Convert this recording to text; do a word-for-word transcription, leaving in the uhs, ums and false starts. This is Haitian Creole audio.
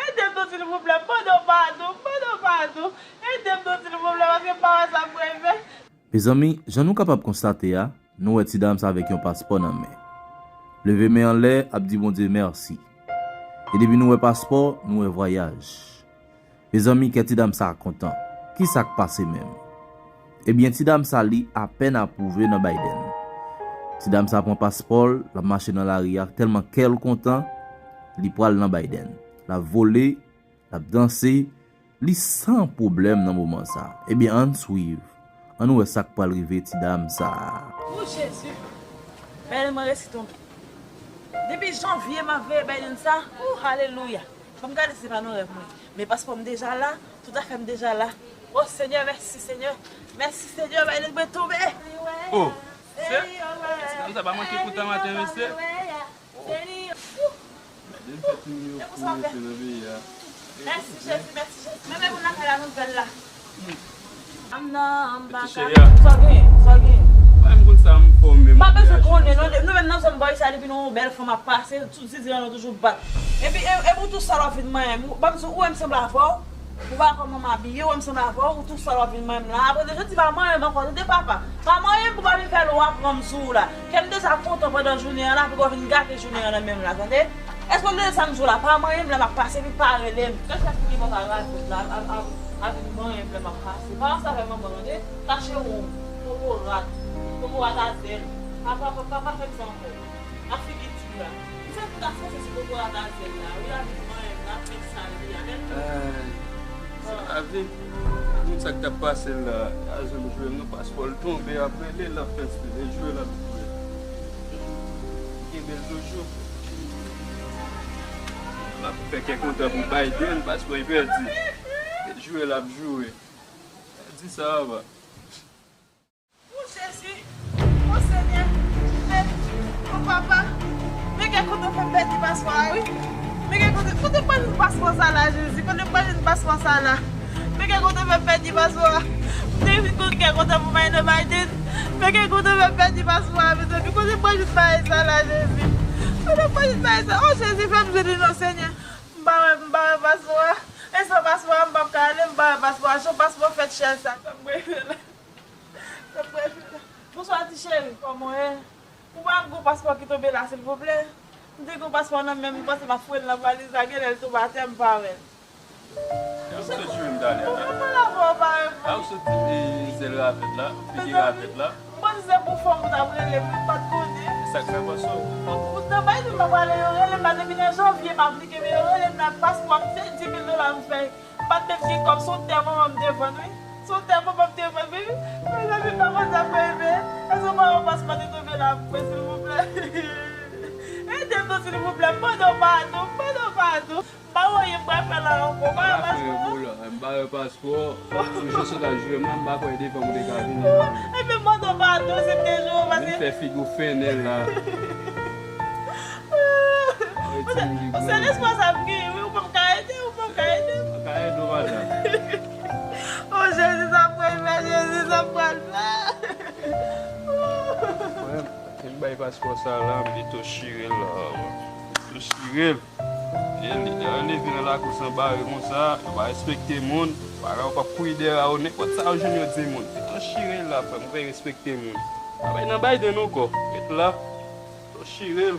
Ede m non, silvouplè, m mande w padon, m mande w padon. Ede m non, silvouplè, paske m pa wè sa pou rive. Mezanmi, jan nou kapab konstate a, nou wè ti dam sa avèk yon paspò nan men. Leve men anlè, ap di Bondye mèsi. E depi nou wè paspò, nou wè vwayaj. Mezanmi, kè ti dam sa a kontan. Kisa k pase menm? Ebyen, ti dam sa li apèn apwouve nan Biden. Ti dam sa pran paspò l, l ap mache nan lari a, tèlman kè l kontan, li pral nan Biden. L ap vole, l ap danse, li san pwoblèm nan moman sa. Ebyen, ann swiv. Ann wè sa k pral rive ti dam sa a. O Jezi! Biden, mwen resi tonbe. Depi janvye, m ap veye Biden sa. O, alelouya! Ban m gade si se pa nan rèv mwen. Men paspò m deja la, tout afè m deja la. O Senyè, mèsi Senyè. Mèsi Senyè, Biden, mwen tonbe. O, se, ti dam sa pa manke kontan maten, mesye. Gade m fè ti moun yo fou mesye nan peyi a. Mèsi Jezi, mèsi Jezi. Menm lè moun lakay la nouvèl la. Mèt cheri a. Sa w genyen? Sa w genyen? Bay m konn sa m fè w menm. M pa bezwen konnen non. Nou menm nan zòn bò isi a, depi nou wè yon bèl fanm ap pase, tout zizi an nou toujou bat. Epi e, e pou tou sa w ap vin manyen m. Ban m di w, ou wè m sanble avè w? Ou pa wè kòman m abiye, ou wè m sanble avè w, ou tou sa w ap vin manyen m la. Apre de jodi pa manyen m ankò, tande papa. Pa manyen m pou pa vin fè lwa pran m sou ou la. Kè m deja kontan pandan jounen an la, pou w vin gate jounen an nan men m la, tande? Èske w tande sa m di w la? Pa manyen m lè m ap pase, epi pa rele m. Kè chèf ki gen bò pa radoz la, a, a, a vin manyen m lè m ap pase. Pa ansanm avè manman, tande? Kache wonm, kokorat, kokorat a zèl. Pa, pa, pa, pa, pa fè m sa ankò. A figi di w la. Misye tout ap fonse sou kokorat a zèl la. Wi, a vin manyen m la, fèk sa li a. Men, eh, sa lavi. Moun sa k t ap pase l la, a janm jwe m nan paspò l tonbe, ap rele l ap fè, se jwe l ap jwe. Kenbe l toujou. L ap fè kè kontan pou Biden, paspò l pèdi. Se jwe l ap jwe. Di sa ava. O Jezi, o Senyè, men, o papa, men gen kote w fè m pèdi paspò a, wi. Men gen kote, kote m pral jwenn paspò sa la, Jezi? Kote m pral jwenn paspò sa la? Men gen kote w fè m pèdi paspò a. M te vin konn gen kote pou m al nan Biden. Men gen kote w fè m pèdi paspò a, mezanmi. Kote m pral jwenn bagay sa la, Jezi? Kote m pral jwenn bagay sa? O Jezi, fè m jwenn li non, Senyè. M pa wè, m pa wè paspò a. E san paspò a, m p ap ka ale, m pa wè paspò a. Jan paspò fèt chè sa. Sa m prefere la. Sa m prefere la. Bonswa, ti cheri. Kòman w ye? Ou pa gon paspò ki tonbe la, silvouplè? M te gon paspò nan men m, m panse m ap foure l nan valiz la, genlè l tonbe atè, m pa wè l. Ou sot jwe m talè la. Ou konn pale avè w, pa reponn. A, ou sot, e, zèl ravèt la, figi ravèt la. M panse se pou fanm ou t ap rele m, m pa t konnen. E sa k fè paspò? Ou, ou nan bay di m pa pale, yo rele m la depi nan janvye, m aplike, men yo rele m la, paspò m se dis mil dola m fè. M pa t menm gen kòb, se yon tè manman m te vann, wi. Se yon tè manman m te vann, wi. Mezanmi, m pa konn sa k rive. Èske w pa wè paspò te tonbe la pou mwen, silvouplè? Ede m non, silvouplè. M mande w padon, m mande w padon. M pa wè anyen m pral fè la ankò. M pa wè paspò. M pa wè paspò. Ou jwe sot al jwe m la, m pa kwè devan m te ka vini. Ebyen, m mande w padon, se m te jwe w, paske. Vin fè figi w fennen la. Ou se lespwa sa m genyen, wi, ou p ap ka ede, ou p ap ka ede. M pa ka ede w, madanm. O Jezi, sa m pral fè, Jezi, sa m pral fè. Frè m, kel bay paspò sa la, m pito chire l la. Pito chire l. E li, lè yo leve nan lakou san bare konsa, yo pa respekte moun. Paran yo p ap kouri dèyè yo, nenpòt sa yo jwenn yo di moun. Pito chire l la, frè m, ou fè respekte moun. Pa bay nan Biden ankò. Ret la. Pito chire l.